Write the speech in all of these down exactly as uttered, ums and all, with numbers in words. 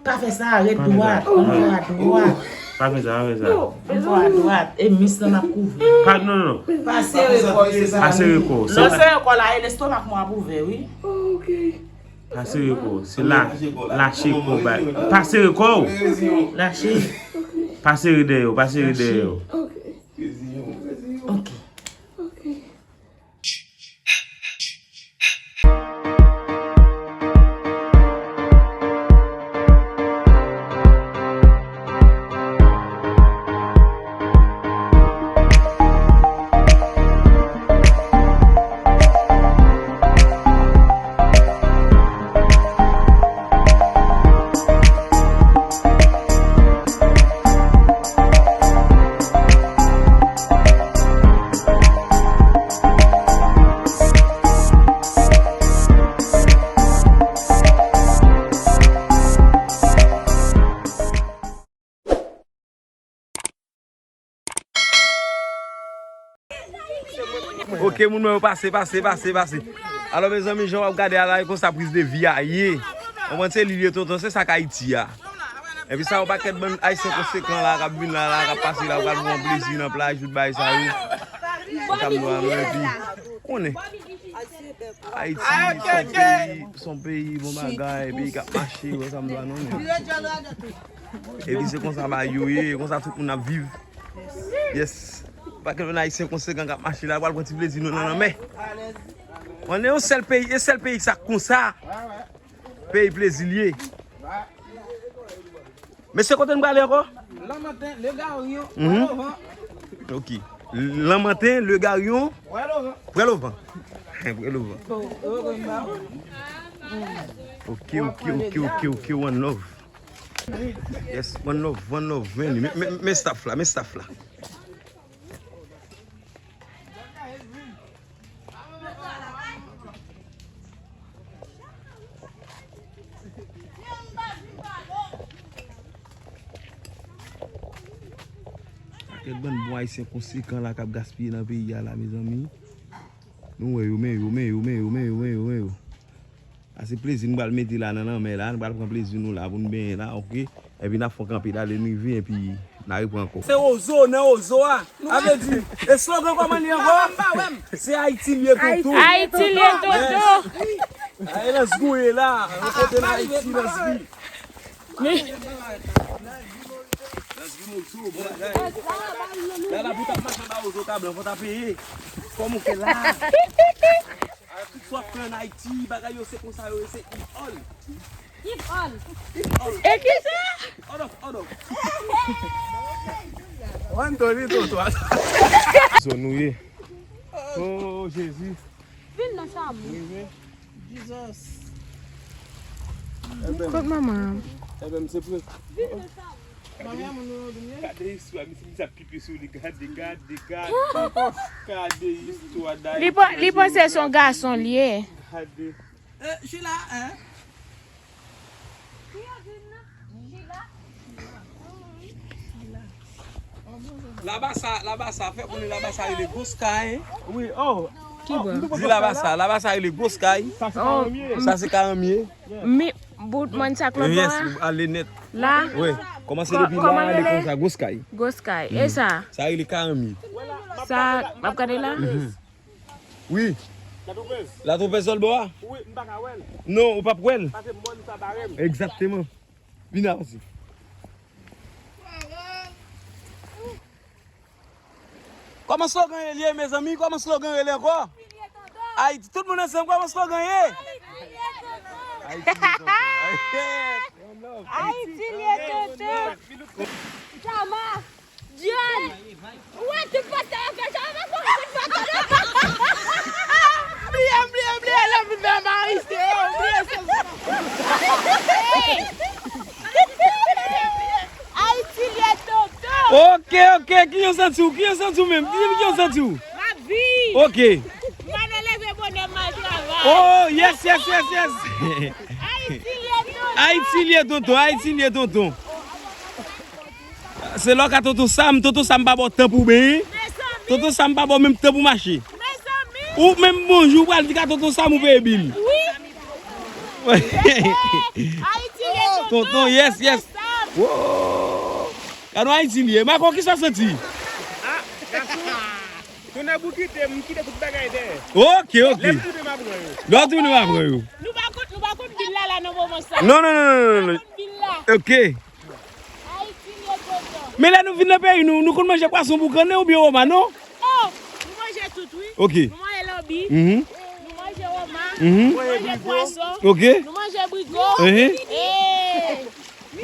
Pa fè sa, ret dwat. Ankò a dwat. Pa fè sa, pa fè sa. Ankò a dwat. E mis lan ap kouvri. Pa, non, non, non. Pa sere kò w. Pa sere kò w. Lè w sere kò w la, e lestomak mwen ap ouvè, wi. Pa sere kò w. Se la, lache kò w, ba. Pa sere kò w. Lache. Pa sere dèyè w, pa sere dèyè w. Ok. Ok, moun mwen yo pase, pase, pase, pase. Alò, mezanmi, jan w ap gade a la, e konsa priz de vi a ye. Konprann se li ye, tonton, se sa k Ayiti a. Epi sa, yon pakèt bann Ayisyen konsekan la, k ap vin la, la, k ap pase la, pral pran plezi nan plaj, tout bagay sa yo. Sa m di w a, non, epi, konnen. Ayiti, se yon peyi, se yon peyi bon bagay, peyi k ap mache, wè sa m di w a, non, non. Epi se konsa bagay yo ye, e konsa tout moun ap viv. Yes. Pa gen yon Ayisyen konsekan k ap mache la, pral pran ti plezi nou nan lanmè. Ann yon sèl peyi, e sèl peyi sa k konsa. Peyi plezi l ye. Mesye, kote n prale ankò? Lanmanten, Le Garion, Pwèlovan. Ok. Lanmanten, Le Garion, Pwèlovan. Pwèlovan. Pwèlovan. Ok, ok, ok, ok, ok, one love. Yes, one love, one love, man. Men, men, men staff la, men staff la. Kèk bann bon Ayisyen konsekan la k ap gaspiye nan peyi a la, mezanmi. Nou wè yo, men yo, men yo, men yo, men yo, men yo, men yo. A se plezi nou pral mete la nan lanmè la, nou pral pran plezi nou la pou nou benyen la, ok? Epi n ap fè yon kanpe la, lè n rive, epi n a repran ankò. Se Ozo, nan Ozo a. A vle di, e slogan kòman li ankò? Se Ayiti l ye, tonton. Ayiti l ye, tonton. Yes. Ay, Lans Gouye la, yon kote nan Ayiti, Lans Gouye. Lans Gouye Ozo, bon bagay. La, la, pou t ap mache anba Ozo, kablan, fò ta peye. Kòm ou fè la. Tout sa w ap fè ann Ayiti, bagay yo se konsa yo ye, se if all. If all. If all. E ki sa? If all of, all of. One, two, three, two, two. Zòn nou ye. Oh, Jezi. Vin nan chanm ou. Jesus. Kot manman an? Eben, se pre. Vin nan chanm ou. Gade istwa, misye, misye ap pipi sou li. Gade, gade, gade. Gade istwa Dayiti. Li pa, li panse se yon gason li ye. Gade. Eh, Sheila, hein? Labasa, Labasa, fè konnen Labasa rele Goskay. Wi, oh. Ki bò? Di Labasa, Labasa rele Goskay. Sa se karanmye. Sa se karanmye. Mi, bout mòn sa k lòt bò a? Yes, ale nèt. La? Wi. Kòmanse depi la, ale konsa, Goskay. Goskay. E sa? Sa rele karanmye. Sa, m ap gade la? Wi. Latwopèz. Latwopèz sòl bò a? Wi, m pa ka wè l. Non, ou p ap wè l. Pase mòn sa bare m. Egzakteman. Vin avanse. Kòman slogan ye li ye, mezanmi? Kòman slogan rele ankò? Ayiti, tout moun ansanm, kòman slogan ye? Ayiti, tonton. Ayiti, tonton. Jama. John! Ou wè tout pastè yo fè sa, ou pa konn tout pastè yo. Bliye, bliye, bliye, lè m vin nan Maris, yo, bliye sa. Ayiti l ye, tonton. Ok, ok, ki jan w santi w, ki jan w santi w menm, di m ki jan w santi w. M ap viv. Ok. M pa nan leve bonè, m al travay. Oh, yes, yes, yes, yes. Ayiti l ye, tonton. Ayiti l ye, tonton, Ayiti l ye, tonton. Se lè w ka tonton Sam, tonton Sam pa ba w tan pou w benyen. Tonton Sam pa ba w menm tan pou w mache. Ou menm bonjou, ou pral di ka tonton Sam ou peye bil. Wi. Ayiti ye tonton. Tonton, yes, yes. Wow. Gade Ayiti li ye. Mako, kisa w santi? Ah, gason. Tounen pou kite, m kite tout bagay dèyè. Ok, ok. Lè m tounen, m ap pran yo. Lè w tounen, w ap pran yo. Nou pa konn, nou pa konn vil la, la, nan moman sa. Non, non, non, non, non, non. Nou pa konn vil la. Ok. Ayiti ye tonton. Men lè nou vin nan peyi nou, nou konn manje pwason boukannen oubyen woma, non? Oh, nou manje tout, wi. Ok. Nou manje lanbi. Mhm. Nou manje woma. Mhm. Nou manje pwason. Ok. Nou manje briko. Mhm. Eh. E,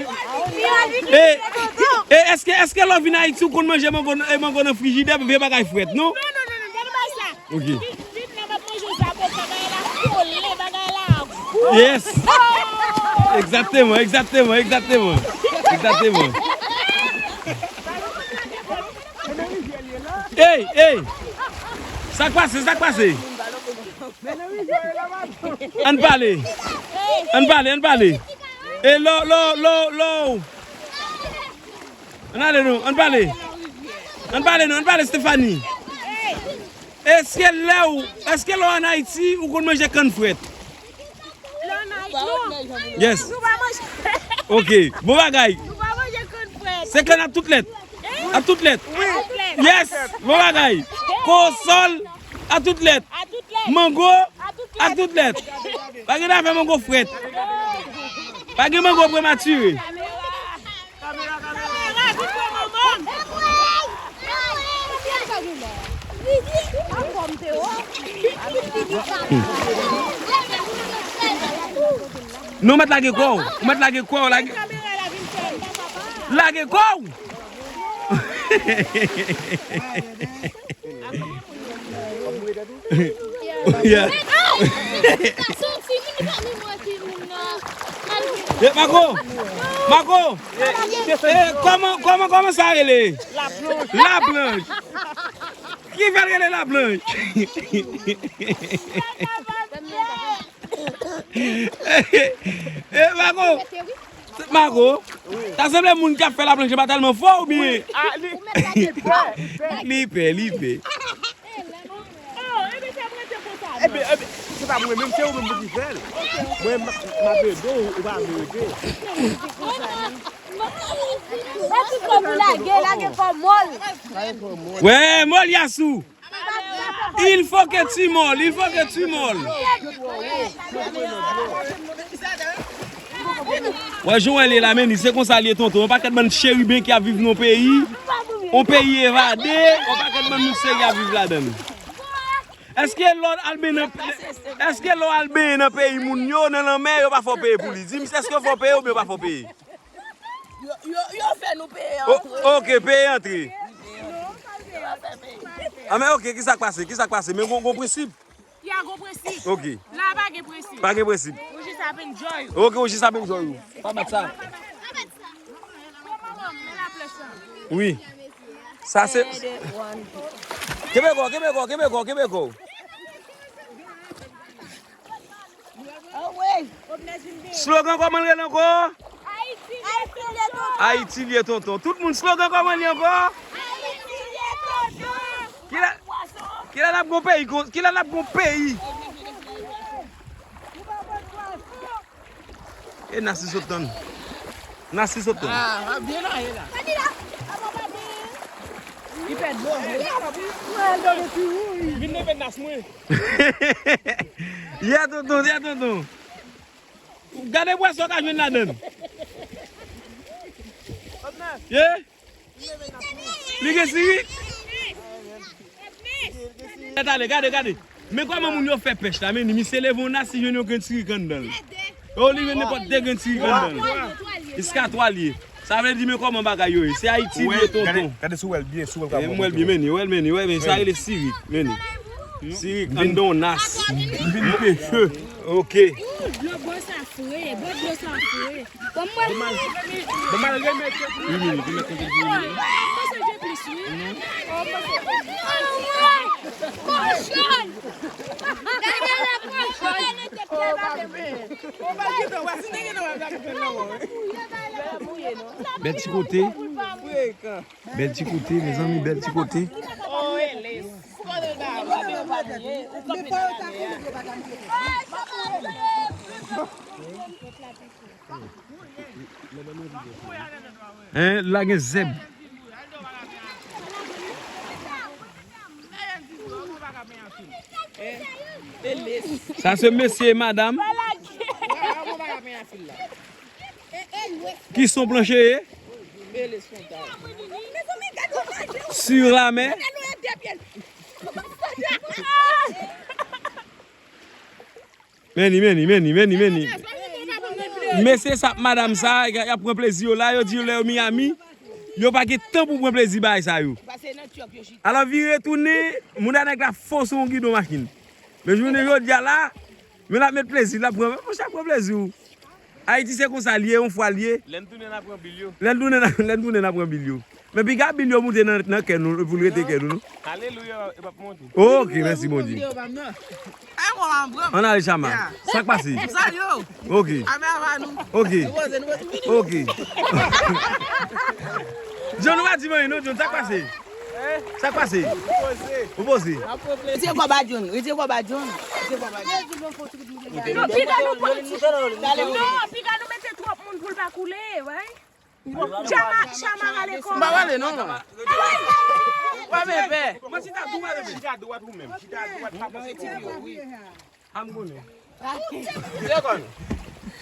e èske, èske lè w vin Ayiti, ou konn manje mango, e mango nan frijidè, vye bagay frèt, non? Non, non, non, non, gade bagay sa. Ok. Vin, vin la, m ap manje zaboka, bagay la kole, bagay la gou. Yes. Oh! Egzakteman, egzakteman, egzakteman. Egzakteman. Ey, ey. Sa k pase, sa k pase? Ann pale. Ann pale, ann pale. E lo, lo, lo, lo. Ann ale non, ann pale. Ann pale non, ann pale Stephanie. Èske lè w, èske lè w ann Ayiti, ou konn manje kann frèt? Lè w ann Ayiti, non. Yes. Nou pa manje. Ok, bon bagay. Nou pa manje kann frèt. Se kann ak tout lèt. Hein? Ak tout lèt. Wi. Ak tout lèt. Yes, bon bagay. Konsòl, ak tout lèt. Ak tout lèt. Mango, ak tout lèt. Pa gen afè mango frèt. Pa gen mango prematire. Kamera, kamera. Kamera, vin pran manman. Non, mèt lage kò w. Ou mèt lage kò w. Lage, lage kò w. Yeah. Eh, Mako! Mako! Eh, kòman, kòman, kòman sa rele? Laplanch. Laplanch. Ki fè l rele laplanch? Eh, Mako! Mako, ta sanble moun k ap fè laplanch pa tèlman fò oubyen? Ah, li, li pè, li pè. Li pè, li pè. Ebe, ebe, se pa mwen menm, se ou menm ki fè l. Mwen, m, m ap ede w, ou pa vle ede. Mèt tout kò pou lage, lage kò mòl. Wè, mòl Yasou. Il faut que tu molles, il faut que tu molles. Wè, jan w wè l ye la, men li, se konsa l ye, tonton. Yon pakèt bann cheriben ki ap viv nan yon peyi, yon peyi evade, yon pakèt bann moun serye ap viv ladan l. Èske lè w al benyen nan, èske lè w al benyen nan peyi moun yo, nan lanmè, yo pa fè w peye pou li? Di m, èske yo fè w peye oubyen yo pa fè w peye? Yo, yo, yo fè nou peye antre. Ok, peye antre. Yo pa fè peye. Ah, men ok, kisa k pase? Kisa k pase? Men gon, gon prensip. Ya, gon prensip. Ok. La pa gen prensip. Pa gen prensip. Ou jis ap enjoy. Ok, ou jis ap enjoy ou. Pa bat sa. Wi. Sa se. Kenbe kò, kenbe kò, kenbe kò, kenbe kò. Slogan kòman l rele ankò? Ayiti l ye tonton. Tout moun, slogan kòman l ye ankò? Ayiti l ye tonton. Kilè, kilè n ap gon peyi kon, kilè n ap gon peyi? E Nasi sot tann. Nasi sot tann. Ah, byen la, e la. Li pèd dlo. Vin leve Nas mwen. Yè tonton, yè tonton. Gade pwason w ka jwenn ladan l. Ye? Li gen sirik? Gade, gade, gade. Men kòman moun yo fè pèch la, men misye leve yon nas, li jwenn yon grenn sirik anndan l. Yo, li jwenn nenpòt de grenn sirik anndan l. Jiska twa l ye. Sa vle di, men kòman bagay yo ye. Se Ayiti l ye, tonton. Gade, gade si w wè l byen, si w wè l ka bon. M wè l byen, men, wè l, men, wè, men, sa rele sirik, men. Sirik anndan yon nas. Vin peche. Ok. Dlo bò sa fre, bò dlo sa fre. Bon, mwen. Bon, mal remete. Wi, wi, wi, remete, remete, remete. Pase de plis, wi. Kochon! Dèyè la kochon! Bèl ti kote. Bèl ti kote, mezanmi, bèl ti kote. Oh, ele. Ou pa nan ba, ou pa nan ba. Hein, la gen zèb. Sa se mesye e madanm. Ki son planche ye? Sur la mer. Meni, meni, meni, meni, meni. Mesye sa, madanm sa, y ap pran plezi yo la, yo di yo lè yo Miami, yo pa gen tan pou pran plezi bagay sa yo. Alò vire tounen, mouda nèg la fon sou yon gidon machin. Men jounen jodi a la, men l ap met plezi, l ap pran, monchè, pran plezi w. Ayiti se konsa l ye, yon fwa l ye. Lè n tounen n ap pran bil yo. Lè n tounen, lè n tounen n ap pran bil yo. Men piga bil yo moute nan, nan kè nou, pou l rete kè nou, non? Alelouya, e p ap monte. Ok, mèsi Bondye. Ann ale, Chama. Sa k pase? Ok. Ok. Ok. John, ou pa di m anyen, non, John, sa k pase? Sa k pase? Ou poze? Retire kòb a John. Retire kòb a John. Retire kòb a John. Non, piga nou pran ti. Non, piga nou mete twòp moun pou l pa koule, wi. Chama, Chama, rale kò. M pa rale, non. Wa men pè. Mwen chita dwat ou menm. Chita dwat ou menm. Chita dwat, pa pase. Am konnen. Telefòn. M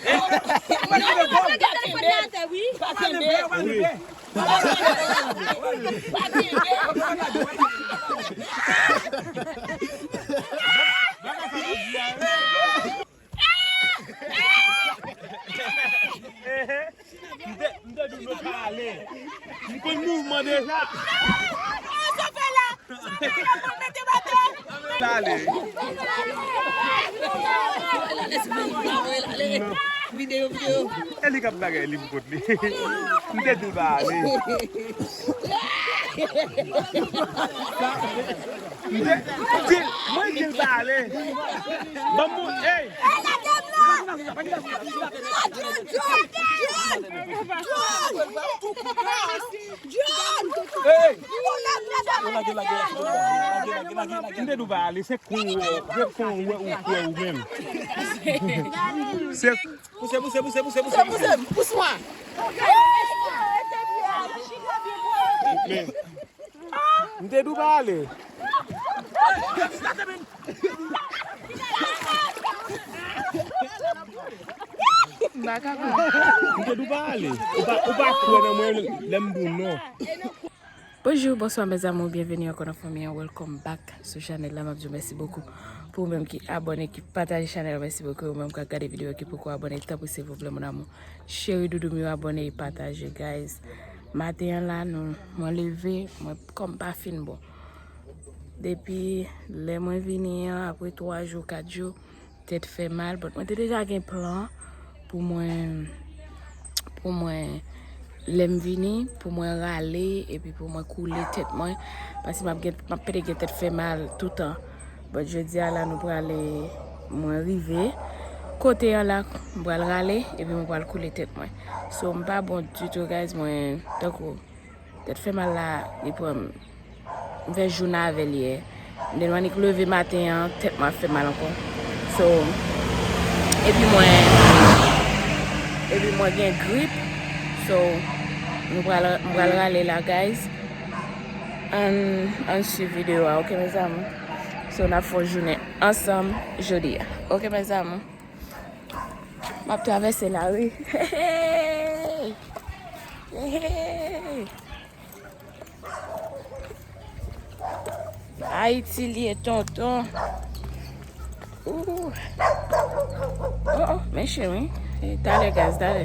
te, m te di w nou pa ale. M konn mouvman deja. Sove la! Sove la pou l mete baton! Pa ale. Videyo, videyo. E li k ap bagay li pou kont li. M te di l pa ale. Di, mwen di l pa ale. Ban m moun, ey! Ey, lage m la! Lage m la! John! John! John! John! Ey! Ou lage, lage, lage, lage, lage, lage. M te di w pa ale, se kou w, se kou w, ou kwè ou menm. Se Pouse, pouse, pouse, pouse, pouse, pouse. Pouse, pouse, pouse mwen. Men, m te di w pa ale. M pa kapab. M te di w pa ale. Ou pa, ou pa kwè nan mwen lè m di w non. Bonjou, bonswa, mes amours, byenveni ankò nan fanmi an. Welcome back sou chanèl la. M ap di w mèsi bokou pou ou menm ki abòne, ki pataje chanèl la. Mèsi bokou ou menm k ap gade videyo, ki poko abòne. Tanpri, silvouplè, mon amour, cheri doudou m yo, abòne e pataje, guys. Maten an la, nou, mwen leve, mwen kò m pa fin bon. Depi lè mwen vini an, apre twa jou, kat jou, tèt fè mal, but mwen te deja gen plan pou mwen, pou mwen, lè m vini, pou mwen rale, epi pou mwen koule tèt mwen, paske m ap gen, m ap pede gen tèt fè mal toutan. But jodi a la, nou prale, mwen rive kote an la, m pral rale, epi mwen pral koule tèt mwen. So, m pa bon ditou, guys, mwen, tankou, tèt fè mal la, li pran m. M fè jounen avè l yè. Then m annik leve maten an, tèt mwen ap fè mal ankò. So, epi mwen, epi mwen gen grip. So, nou pral, m pral rale la, guys. Ann, ann swiv videyo a, ok, mes amours? So, n ap fè yon jounen ansanm jodi a. Ok, mes amours? M ap travèse lari. Hey! Hey! Ayiti l ye, tonton. Ooh. Oh, oh, men cheri. Eh, talè, guys, talè.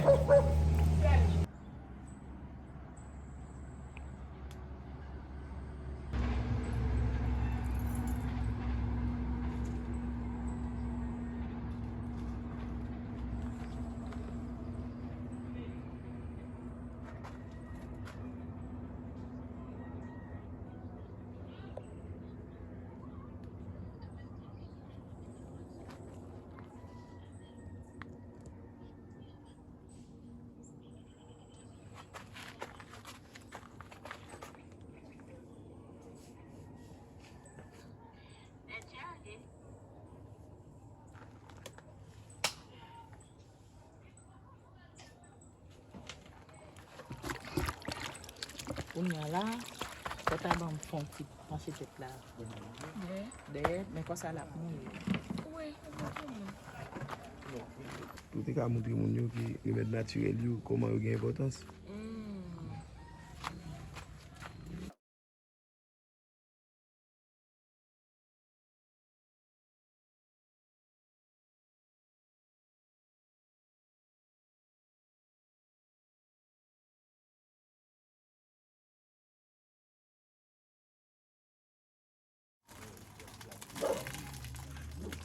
Kounye a la, fò ta ban m fè yon ti panche tèt la. Dèyè, men konsa l ap mouri. Wi, egzakteman. Ou te ka montre moun yo ke remèd natirèl yo, kòman yo gen enpòtans. Mm.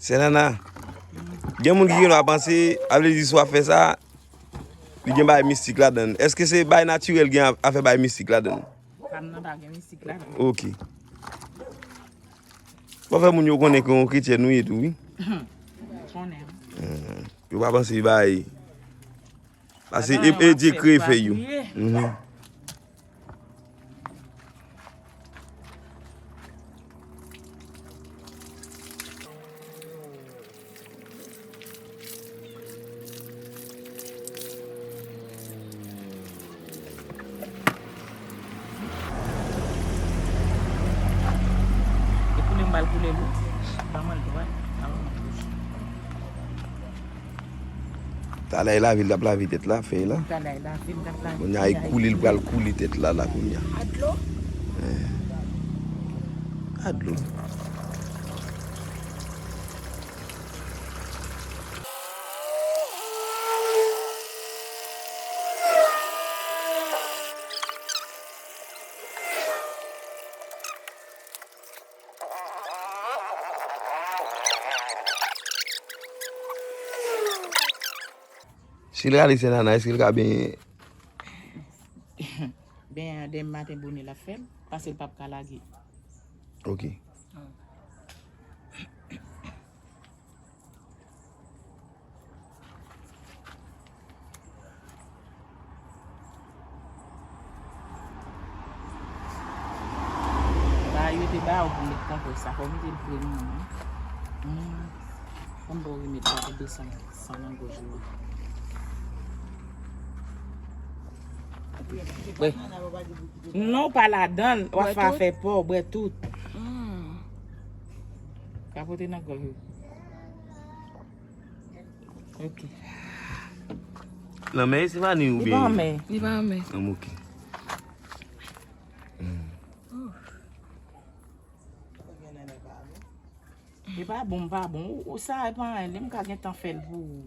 Sè Nana, gen moun ki gen dwa panse, a vle di si w ap fè sa, li gen bagay mistik ladan l. Èske se bagay natirèl gen afè bagay mistik ladan l? Fanm nan pa gen mistik ladan l. Ok. Fò fè moun yo konnen ke yon kretyèn ou ye tou, wi. Konnen. Eh, yo pa panse bagay. Pase e, e Dye kreye fèy yo. Mhm. E koule m pral koule l wi. Ban mwen l dwat. Ban mwen l dwat. Talè e lave l t ap lave tèt la, fèy la. Talè e lave l t ap lave. Kounye a e koule l pral koule tèt la, la kounye a. A dlo? Eh. A dlo. Si l rale Sè Nana, èske l ka benyen? Benyen an, demen maten bone l ap fè l, pase l p ap ka lage. Ok. Ba yo te ba ou pou met konpwès la, fò w mete l pre moun nan. Hmm. Fò m ba w remèd la pou desann san nan gòj ou a. Bwè. Non, pa ladan l, w ap fè afè pa w, bwè tout. Hmm. Ka pote nan gòj ou. Ok. Nan men, se pa ni ou byen? Li pa anmè. Li pa anmè. An, ok. Hmm. Li pa bon, m pa bon. Ou, ou sa, e pa anyen, li m ka gentan fè l pou ou.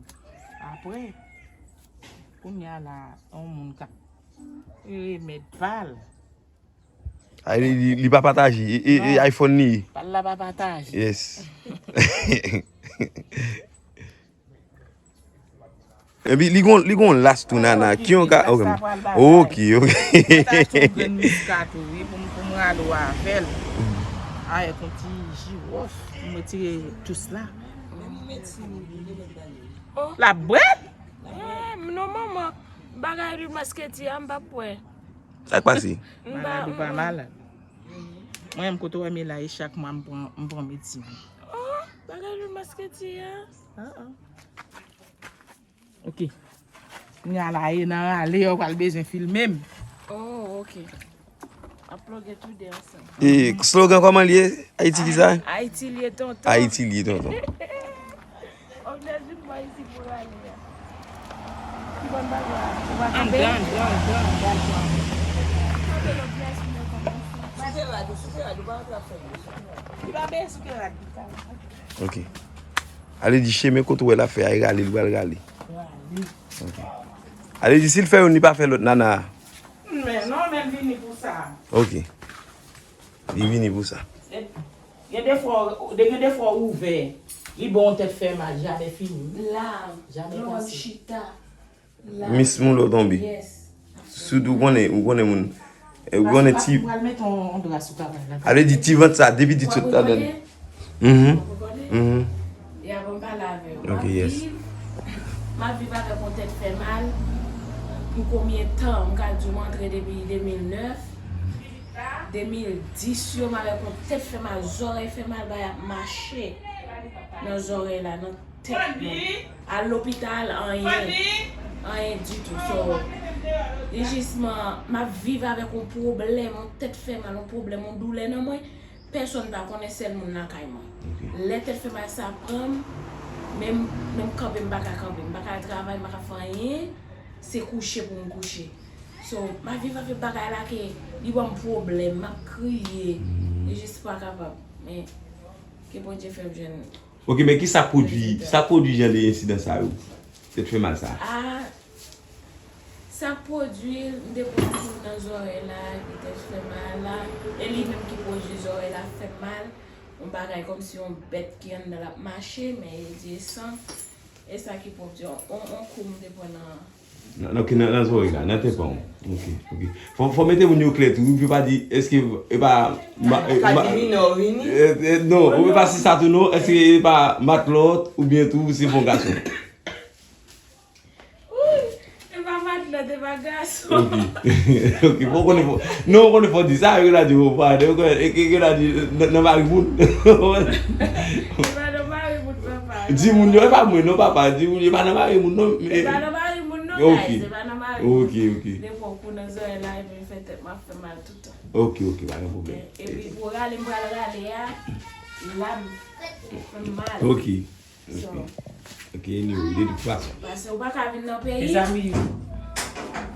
Apre, kounye a la, yon moun k ap remèd pa l. Ay, li, li, li pa pataje. E, e, e iPhone li ye. Pa l la pa pataje. Yes. Epi li gon, li gon las tou, Nana. Ki yon ka, ok. Ok, ok. Mwen ta achte yon grenn miska tou, wi, pou m, pou m rale w avè l. Avèk yon ti jiwòf, m retire jis la. L ap bwè l? Eh, non, manman. Bagay lwil masketi a, m p ap bwè. Sa k pase? Malad ou pa malad. Mwen menm kote w wè m ye la, e chak mwa m pran, m pran medsin. Oh, bagay lwil masketi a. Ah, ah. Ok. Kounye a la, e nan rale, yo pral bezwen filme m. Oh, ok. Ap ploge tou de ansanm. E slogan kòman l ye? Ayiti ki sa? Ayiti l ye tonton. Ayiti l ye tonton. Ou vle vin bò isi pou rale a. Ki bòn bagay la? Ou pa kanpe? Andan, andan, andan, andan. Kanpe lòt pyès pou mwen kòmanse. Souke rad ou, souke rad ou, pa antre ap fè yo. Li pa byen souke rad li, sa. Ok. Ale di chemen kote w wè l ap fè a, e rale l pral rale. Rale. Ok. Ale di si l fè youn, li pa fè lòt, Nana. Men non, men l vini pou sa. Ok. Li vini pou sa. Gen de fwa, gen de fwa ou ouvè, li ba w yon tèt fè mal, jamè fini. La, jamè pase. Chita. La. Mis moun lò tonbe. Yes. Sou ou konnen, ou konnen moun. E ou konnen ti. Pral mete yon, yon dra sou travay la. Ale di ti vant sa, depi ti sot ladan. Mhm. Mhm. Ya, bon, m pale avè w. Ok, yes. M ap viv, m ap viv avèk yon tèt fè mal. Pou konbyen tan? M ka di w m antre depi de mil nèf. De mil dis yo, m avèk yon tèt fè mal, zòrèy fè mal, bagay ap mache nan zòrèy la, nan tèt mwen. Al lopital, anyen. Anyen ditou. So, Li jis, man, m ap viv avèk yon pwoblèm, yon tèt fè mal, yon pwoblèm, yon doulè nan mwen. Pèsonn pa konnen, sèl moun lakay mwen. Lè tèt fè mal sa pran m, menm, menm kanpe m pa ka kanpe, m pa ka al travay, m pa ka fè anyen, se kouche pou m kouche. So, m ap viv avèk bagay la ke li ban m pwoblèm, m ap kriye, li jis pa kapab. Men, ke Bondye fè m jwenn Ok, men kisa k pwodui, sa k pwodui jan de ensidan sa yo? Tèt fè mal sa. Ah, sa k pwodui, m te pran kou nan zòrèy la, epi tèt fè mal la. E li menm ki pwodui zòrèy la fè m mal. Yon bagay kòmsi yon bèt ki anndan l ap mache, men e di e san. E sa ki pwodui yon, yon, yon kou m te pran nan Nan, nan, nan, nan zòrèy la, nan tenpan w. Ok, ok. Fò, fò mete moun yo klè tou, wi, pou yo pa di, èske e pa, ma, e, ma, e, e, non, ou pa si sa tou, non, èske e pa matlòt, oubyen tou, se fon gason? Wi, e pa matlòt, e pa gason. Ok, ok, fò konnen, fò, non, ou konnen fò di sa, yo la di, ou pa, yo konnen, e, e, yo la di, nan, nan mari moun. E pa nan mari moun, papa. Di moun yo, e pa mwen, non, papa, di moun yo, e pa nan mari moun, non. E pa nan mari moun, non, guys, e pa nan mari moun. Ok, ok. Depi yon kou nan zòrèy la, epi fè tèt mwen ap fè mal toutan. Ok, ok, pa gen pwoblèm. Epi pou rale, m pral rale a, la m fè m mal. Ok, ok. Ok, anyway, de tout fason. Paske ou pa ka vin nan peyi. Mezanmi.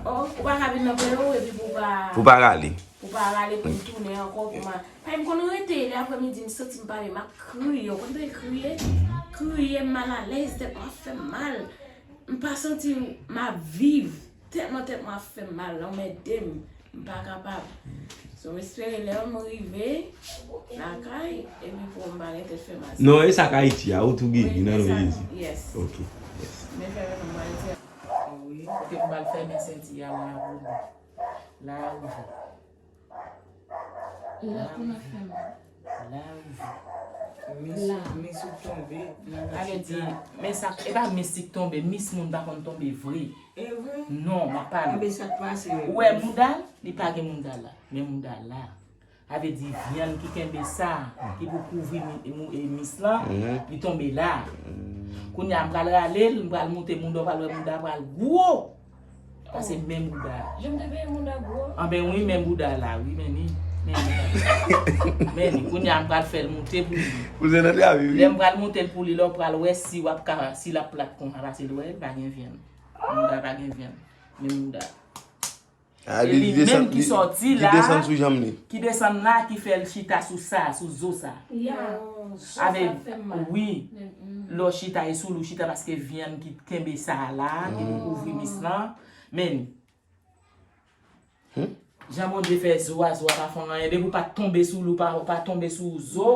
Oh, ou pa ka vin nan peyi ou epi pou pa. Pou pa rale. Pou pa rale, pou m tounen ankò, pou m al. Paske m konn rete, lè aprèmidi, m santi m pale, m ap kriye. Ou konn tande kriye? Kriye, m malalèz, tèt mwen ap fè m mal. M pa santi m ap viv. Tèlman tèt mwen ap fè m mal, anmède m, m pa kapab. So, m espere lè m rive lakay, epi pou m pa gen tèt fè mal. Non, e sa k Ayiti a, ou tou geri nan non Jezi. Yes. Ok, yes. Men fè m mal di. Wi, kote m pral fèmen senti a, mwen ap woule. La rive. La pou n ap fè mal. La rive. Mis, mis ou tonbe. Sa vle di, men sa, e pa mis ki tonbe, mis moun pa konn tonbe vre. E vre? Non, m ap pale. Anben sa k pase menm? Ou wè mouda l, li pa gen mouda la. Men mouda la. Sa vle di vyann ki kenbe sa, ki pou kouvri mi, mou, e mis lan, li tonbe la. Kounye a m pral rale l, m pral moute mouda, w pral wè mouda pral gwo. Pase men bouda. Jan m te veye moun nan gwo. Anben wi, men bouda la, wi, men ni. Men bouda. Men ni, kounye a m pral fè l moute pou li. Kouzen nan te avi, wi. Lè m pral moute l pou li, lè w pral wè si w ap ka, si l ap plat konsa, pase l wè, pa gen vyann. Bouda pa gen vyann. Men bouda. Ah, e li, li desann, menm ki sòti la, ki desann sou janm li. Ki desann la, ki fè l chita sou sa, sou zo sa. Ya. Avèk, wi. Lè w chita, e sou li w chita paske vyann ki kenbe sa la, ki pou kouvri mis lan. Men, jan Bondye fè zo a, zo a pa fè anyen. Depi w pa tonbe sou li, w pa, w pa tonbe sou zo,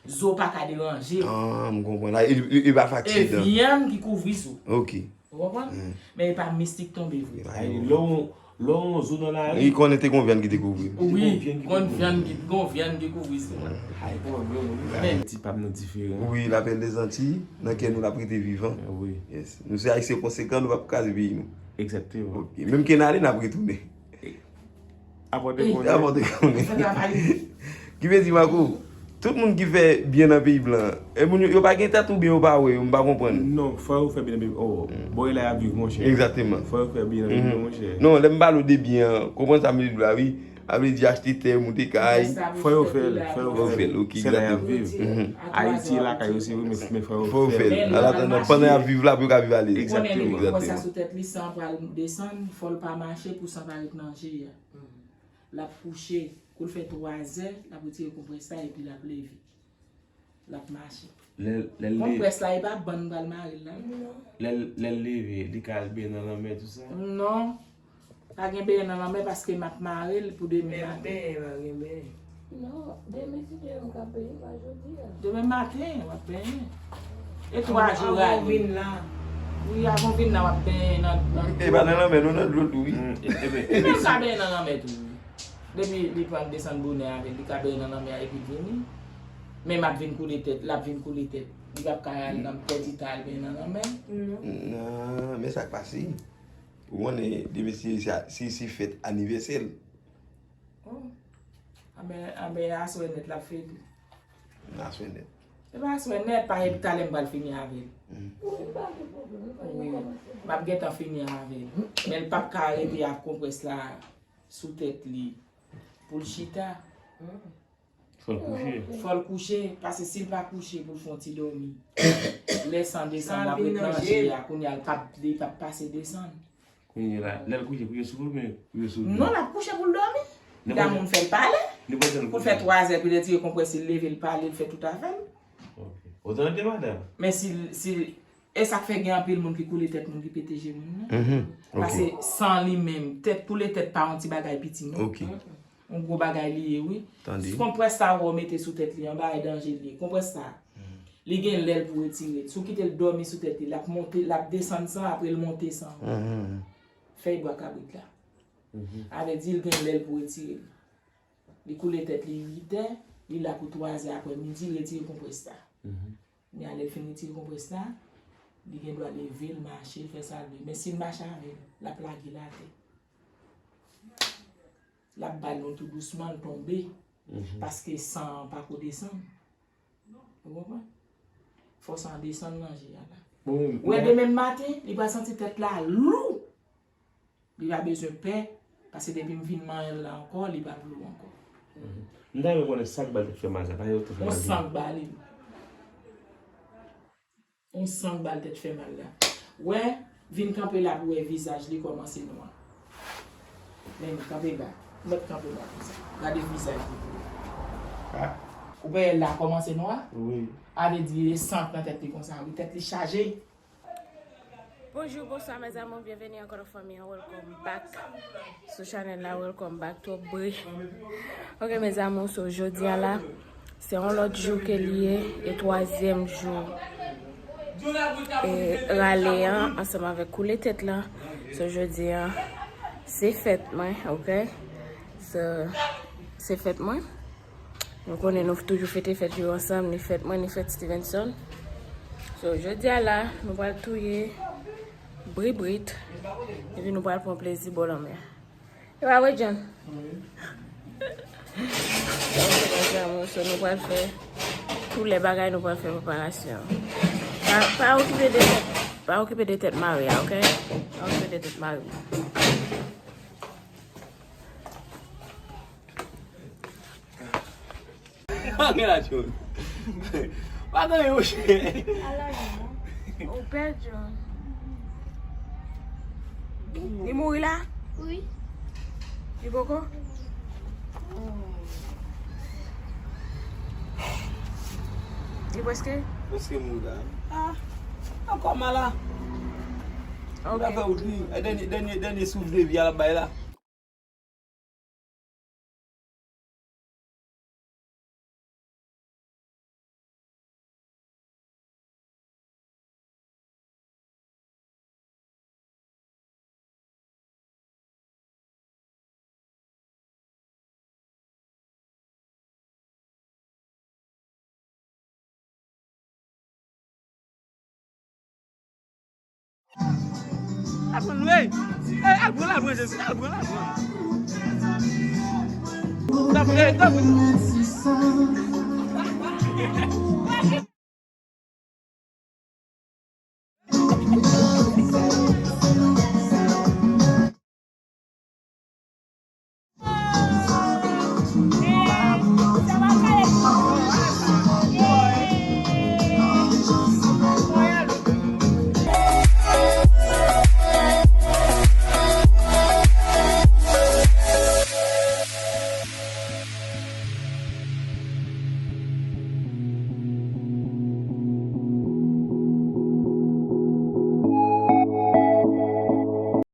zo pa ka deranje. Ah, m konprann. E, e, e pa fatige. E vyann ki kouvri zo. Ok. Ou konprann? Men e pa mistik tonbe vre. Lè w, lè w wè yon zo nan lari. Li konnen te gon vyann ki te kouvri. Wi, gon vyann ki, gon vyann ki kouvri zo. Ay, pwoblèm, wi. Men ti pa m nan diferan. Wi, lapèl dèzantiy, nan kè nou l ap rete vivan. Wi. Yes. Nou se Ayisyen konsekan, nou p ap kraze peyi nou. Egzakteman. Ok. Menm ke n ale, n ap retounen. Apòte konnen. Apòte konnen. Ki vle di, Marco, tout moun ki fè byen nan peyi blan, e moun yo, yo pa gen tèt oubyen yo pa wè yo, m pa konprann. Non, fò yo fè byen nan peyi, oh, bò e la y ap viv, monchè. Egzakteman. Fò yo fè byen nan peyi, monchè. Non, lè m pale w de byen an, konprann sa m vle di w la, wi. Sa vle di achte tè, moute kay. Fò yo fè l, fò yo fè l. Fò yo fè l, ok, egzakteman. Se la y ap viv. Ayiti lakay yo, se wi, men, men fò yo fè l. Fò yo fè l. An atandan, pandan y ap viv la, pou yo ka viv alèz. Egzakteman. Konnen li gen pwen sa sou tèt li, san pral desann, fò l pa mache pou san pa ret nan je a. L ap kouche, kou l fè twazè, l ap retire konprès la epi l ap leve. L ap mache. Lè, lè l leve. Konprès la, e pa bann m pral mare l la, non. Lè l, lè l leve, li ka al benyen nan lanmè, tou sa? Non. Pa gen benyen nan lanmè paske m ap mare l pou demen maten. Menm benyen, pa gen benyen. Non, demen, si Dye vle, m ka benyen, pa jodi a. Demen maten, w ap benyen. E twa jou rale. Avan w vin la. Wi, avan w vin la, w ap benyen nan, nan dlo. E pa nan lanmè, non, nan dlo tou, wi. Li menm ka benyen nan lanmè tou, wi. Depi li pran desann bonè avè l, li ka benyen nan lanmè a epi l vini. Men m ap vin koule tèt, l ap vin koule tèt. Li p ap ka al nan pèdi ta al benyen nan lanmè. Non, men sa k pase. Ou konnen, demen se, se, se, se fèt anivèsè l. Oh. Anben, anben, aswè nèt l ap fete. Aswè nèt. E pa aswè nèt, pa epi talè m pral fini avè l. Wi, m ap gentan fini avè l. Men l p ap ka rete ak konprès la sou tèt li pou l chita. Fò l kouche. Fò l kouche, paske si l pa kouche pou l fè yon ti dòmi, lè san desann, l ap ret nan je a, kounye a l p ap, li p ap pase desann. Kounye a la, lè l kouche, pou yo sou oubyen pou yo sou dlo? Non, l ap kouche pou l dòmi. Damou fè l pale. Pou l fè twa zè, pou l retire konprès li, leve l pale, l fè tout afè l. Ok. Ou tande, madanm? Men si, si, e sa k fè gen anpil moun ki koule tèt moun ki pete je moun nan. Paske san li menm, tèt, koule tèt pa yon ti bagay piti, non. Ok. Yon gwo bagay li ye, wi. Tande. Konprès sa ou mete sou tèt li, yon bagay danje li ye. Konprès sa, li gen lè l pou retire l. Si w kite l dòmi sou tèt li, l ap monte, l ap desann san, apre l monte san. Fèy bwa kabrit la. Avè di l gen lè l pou retire l. Li koule tèt li uit è, li la pou twa zè aprè midi, l retire konprès sa. Kounye a lè l fin retire konprès la, li gen dwa leve l, mache, l fè sa l vle. Men si l mache avè l, l ap lage l atè. L ap ba l yon tou dousman, l tonbe. Paske san an pako desann. Ou konprann? Fò san an desann nan je a la. Ou wè demen maten, li pral santi tèt la lou. Li pa bezwen pè, paske depi m vin manyen l la ankò, li p ap lou ankò. M ta renmen konnen sa k ba l tèt fè mal sa, pa gen tèt fè mal. On san k ba li. On san k ba l tèt fè mal la. Wè, vin kanpe la pou wè vizaj li kòmanse nwa. Men kanpe ba. Mèt kanpe ba konsa. Gade vizaj li pou wè. Ou wè l la kòmanse nwa? Wi. A vle di e san k nan tèt li konsa, wi, tèt li chaje. Bonjou, bonswa, mes amours, byenveni ankò nan fanmi an, welcome back sou chanèl la, welcome back to Bri. Ok, mes amours, so, jodi a la, se yon lòt jou ke li ye, e twazyèm jou, e rale an, ansanm avèk koule tèt lan. So, jodi a, se fèt mwen, ok? So, se fèt mwen. Nou konnen nou toujou fete fèt yo ansanm, ni fèt mwen, ni fèt Stevenson. So, jodi a la, nou pral touye bribrit, epi nou pral pran plezi bò lanmè. E pa vre, John? Wi. Ok, mes amours, so nou pral fè tou lè bagay, nou pral fè preparasyon. Pa, pa okipe de tèt, pa okipe de tèt mari a, ok? Pa okipe de tèt mari. Pa gen la, John. Pa gen yo, chè. Ou pè, John. Li mouri la? Wi. Li poko? Li prèske? Prèske mouri la. Ah, ankò mal la. Ok. Ou ta fè wout li. Dènye, dènye, dènye souf de vi a l ap bay la. Al pran l, ey! Ey, al pran l, al pran Jezi, al pran l, al pran l. Tanpri, ey, tanpri.